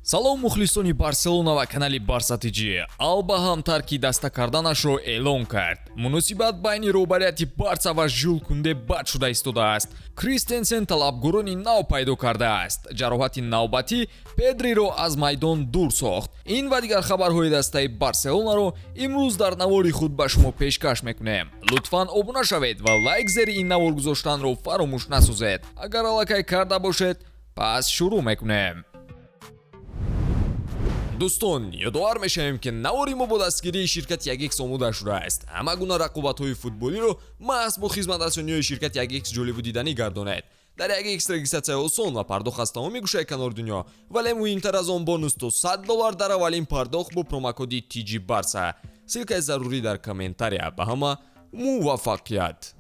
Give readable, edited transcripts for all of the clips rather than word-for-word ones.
Салом, мухлисони Барселона ва канали Барса ТЖ. Алба ҳам тарки даста карданашро эълон кард. Муносибат байни роҳбарияти Барса ва Жюл Кунде бад шуда истодааст. Кристенсен талабгорони нав пайдо кардааст. Ҷароҳати навбатӣ Педриро аз майдон дур сохт. Ин ва дигар хабарҳои дастаи Барселонаро имрӯз дар навори худ ба шумо пешкаш мекунем. Лутфан обуна шавед ва лайк зери ин навор гузоштанро фаромӯш насозед. Агар аллакай карда бошед, пас шурӯъ мекунем. Дӯстон, ёдовар мешавем, ки навори мо бо дастгирии ширкати 1X омода шудааст. Ҳама гуна рақобатҳои футболиро маҳз бо хизматрасониҳои ширкати 1X ҷолибу диданӣ гардонед. Дар 1X регистрация осон ва пардохт аз тамоми гӯшаи канори дунё, вале муҳимтар аз он, бонус то 100 доллар дар аввалин пардохт бо промокоди TG Барса. Ссылка и зарурӣ дар комментария. Ба ҳама муваффақият!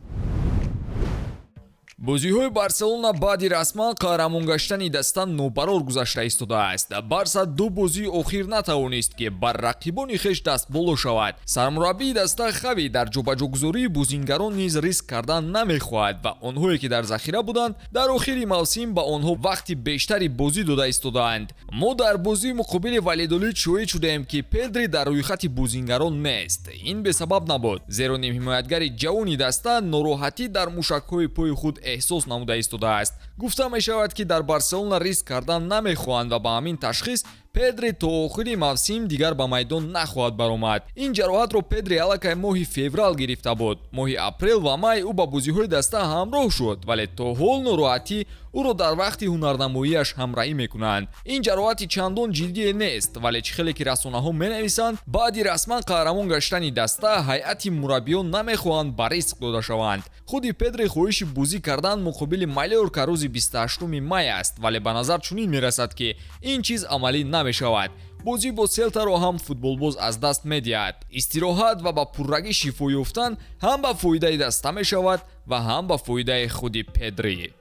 Бозиҳои Барселона баъди расман қаҳрамон гаштани даста нобарор гузашта истодааст. Барса ду бозии охир натавонист, ки бар рақибони хеш дастболо шавад. Сармураббии даста Хави дар ҷобаҷогузории бозингарон низ риск кардан намехоҳад ва онҳое, ки дар захира буданд, дар охири мавсим ба онҳо вақти бештари бозӣ дода истодаанд. Мо дар бозии муқобили Валедолид шоҳид шудаем, ки Педри дар рӯйхати бозингарон нест. Ин бесабаб набуд, зеро нимҳимоятгари ҷавони даста нороҳатӣ дар мушакҳои пои худ эҳсос намуда истодааст. Гуфта мешавад, ки дар Барселона риск кардан намехоҳанд ва ба ҳамин ташхис Педри то охири мавсим дигар ба майдон нахоҳад баромад. Ин ҷароҳатро Педри аллакай моҳи феврал гирифта буд. Моҳи апрел ва май ӯ ба бозиҳои даста ҳамроҳ шуд, вале то ҳол нороҳатӣ ӯро дар вақти ҳунарнамоиаш ҳамраҳӣ мекунанд. Ин ҷароҳати чандон ҷиддие нест, вале чӣ хеле ки расонаҳо менависанд, баъди расман қаҳрамон гаштани даста ҳайати мураббиён намехоҳанд ба риск дода шаванд. Худи Педри хоҳиши бозӣ кардан муқобили Малёрка рӯзи 28 май аст, вале ба назар чунин мерасад, ки ин чиз амалӣ намешавад. Бозӣ бо Селтаро ҳам футболбоз аз даст медиҳад. Истироҳат ва ба пуррагӣ шифо ёфтан ҳам ба фоидаи даста мешавад ва ҳам ба фоидаи худи Педри.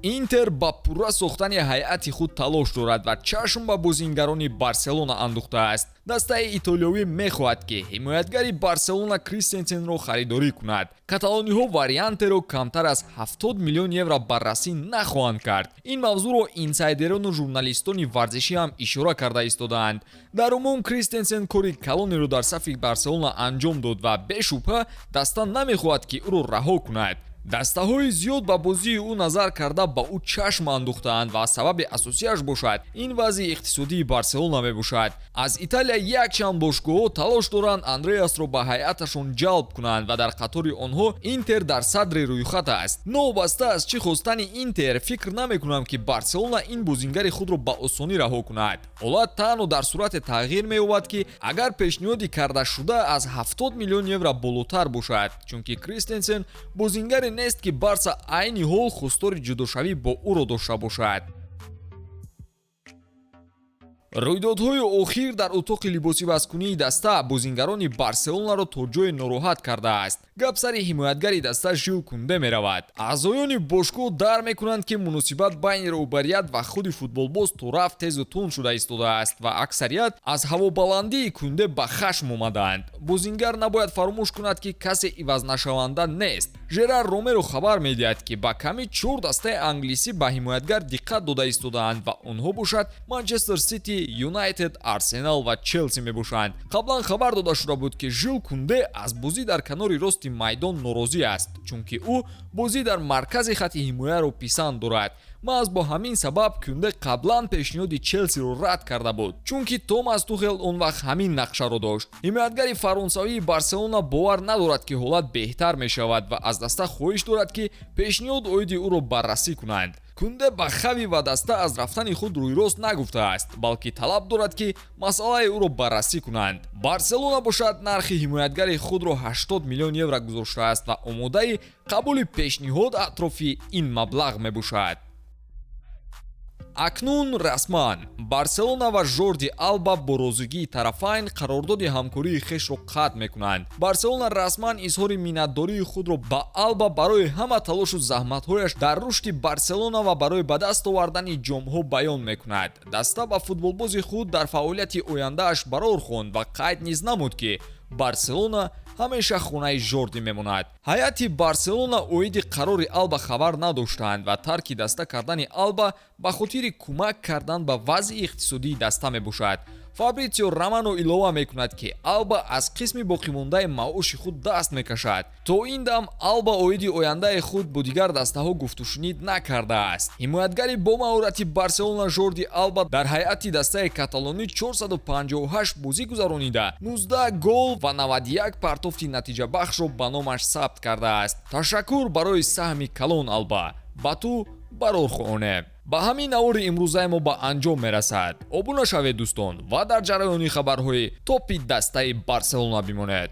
Интер ба пурра сохтани ҳайати худ талош дорад ва чашм ба бозингарони Барселона андӯхтааст. Дастаи итолиёвӣ мехоҳад, ки ҳимоятгари Барселона Кристенсенро харидорӣ кунад. Каталониҳо вариантеро камтар аз 70 миллион евро баррасӣ нахоҳанд кард. Ин мавзӯъро инсайдерону журналистони варзишӣ ҳам ишора карда истодаанд. Дар умум, Кристенсен кори калонеро дар сафи Барселона анҷом дод ва бешубҳа даста намехоҳад, ки ӯро раҳо кунад. Дастаҳои зиёд ба бозии ӯ назар карда, ба ӯ чашм андӯхтаанд ва сабаби асосиаш бошад, ин вазъи иқтисодии Барселона мебошад. Аз Италия якчанд бошгоҳҳо талош доранд Андреасро ба ҳайаташон ҷалб кунанд ва дар қатори онҳо Интер дар садри рӯйхат аст. Новобаста аз чӣ хостани Интер, фикр намекунам, ки Барселона ин бозингари худро ба осонӣ раҳо кунад. Ҳолат танҳо дар сурате тағйир меёбад, ки агар пешниҳоди кардашуда аз 70 миллион евро болотар бошад, чунки Кристенсен бозингаре нест, ки Барса айни ҳол хостори ҷудошавӣ бо ӯро дошта бошад. Рӯйдодҳои охир дар утоқи либосивазкунии даста бозингарони Барселонаро то ҷое нороҳат кардааст. Гап сари ҳимоятгари даста Жил Кунде меравад. Аъзоёни бошгоҳ дар мекунанд, ки муносибат байни роҳбарият ва худи футболбоз то рафт тезу тунд шуда истодааст ва аксарият аз ҳавобаландии Кунде ба хашм омадаанд. Бозингар набояд фаромӯш кунад, ки касе ивазнашаванда нест. Жерар Ромеро хабар медиҳад, ки ба ками чор дастаи англисӣ ба ҳимоятгар диққат дода истодаанд ва онҳо бошад Манчестер Сити, Юнайтед, Арсенал ва Челси мебошанд. Қаблан хабар дода шуда буд, ки Жил Кунде аз бозӣ дар канори рости майдон норозӣ аст, чунки ӯ бозӣ дар маркази хатти ҳимояро писанд дорад. Маҳз бо ҳамин сабаб Кунде қаблан пешниҳоди Челсиро рад карда буд, чунки Томас Тухел он вақт ҳамин нақшаро дошт. Ҳимоятгари фаронсавии Барселона бовар надорад, ки ҳолат беҳтар мешавад, ва аз даста хоҳиш дорад, ки пешниҳод оиди ӯро баррасӣ кунанд. Кунде ба Хави ва даста аз рафтани худ рӯйрост нагуфтааст, балки талаб дорад, ки масъалаи ӯро баррасӣ кунанд. Барселона бошад, нархи ҳимоятгари худро 80 миллион евро гузоштааст ва омодаи қабули пешниҳод атрофи ин маблағ мебошад. Акнун расман Барселона ва Жорди Алба бо розигии тарафайн қарордоди ҳамкории хешро қатъ мекунанд. Барселона расман изҳори миннатдории худро ба Алба барои ҳама талошу заҳматҳояш дар рушди Барселона ва барои ба даст овардани ҷомҳо баён мекунад. Даста ба футболбози худ дар фаъолияти ояндааш барор хонд ва қайд низ намуд, ки Барселона Ҳамеша хонаи Жорди мемонад. Ҳайати Барселона оиди қарори Алба хабар надоштанд ва тарки даста кардани Алба ба хотири кӯмак кардан ба вазъи иқтисодии даста мебошад. Фабритсио Романо илова мекунад, ки Алба аз қисми боқимондаи маоши худ даст мекашад. То ин дам Алба оиди ояндаи худ бо дигар дастаҳо гуфтушунид накардааст. Ҳимоятгари бомаҳорати Барселона Жорди Алба дар ҳайати дастаи каталонӣ 458 бозӣ гузаронида, 19 гол ва 91 партофти натиҷабахшро ба номаш сабт кардааст. Ташаккур барои саҳми калон, Алба, ба ту барор хоҳонем. Ба ҳамин навори имрӯзаи мо ба анҷом мерасад. Обуна шавед, дӯстон, ва дар ҷараёни хабарҳои топи дастаи Барселона бимонед.